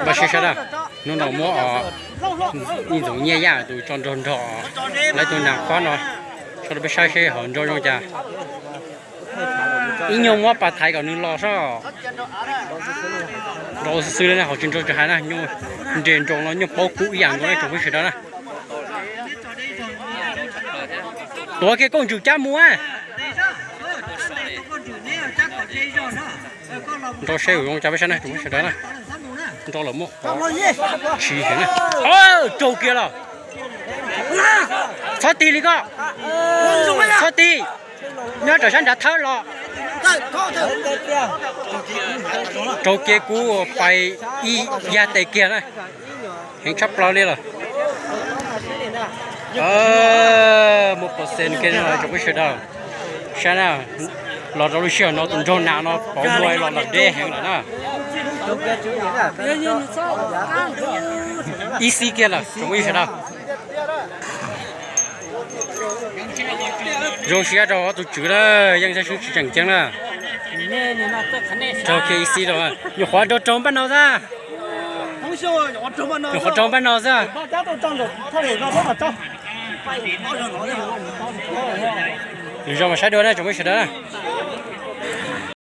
Npaj siab sawv daws, hnub no muab ib ntxoov nyiaj yaj tus tso nrog nrog lawv tus nas khob no, tso rau peb saib seb ho nrog zoo cas. Ib nyuag muab pas thaiv kom nws los soj. Nrau xwb xwb li na, hauv tsis nrau tsis hais na, nyuag nres nrau no nyuag paub kub ib yam nkaus na tsoom phooj ywg sawv daws na. Tuav kiag koj ntswm cab mus. Nrau seb zoo cas peb saib na tsoom phooj ywg sawv daws na. Nrau los muab qhov tsis heev na. Raug kiag los. Txhob tig li koj. Txhob tig. Nyob rau sab nrad thawb los. Raug kiag kub pais ib yag tes kiag na. Heev tshaj plaws li lawm. Muaj pos xes kiag tsoom phooj ywg sawv daws. Saib na, los rau lub sij hawm no tus nraug nas no pov muag los los deb heev lawm na. Ib xib kiag lawm tsoom phooj ywg sawv daws. Zoo siab rau ob tug tswv na, yeej sab sib tsis tseem ceeb na. Raug kiag ib xib rau, nyuam qhuav raug raug npaj no xwb. Nyuam qhuav raug npaj no xwb. Lwm zaus mas saib dua na tsoom phooj ywg sawv daws na.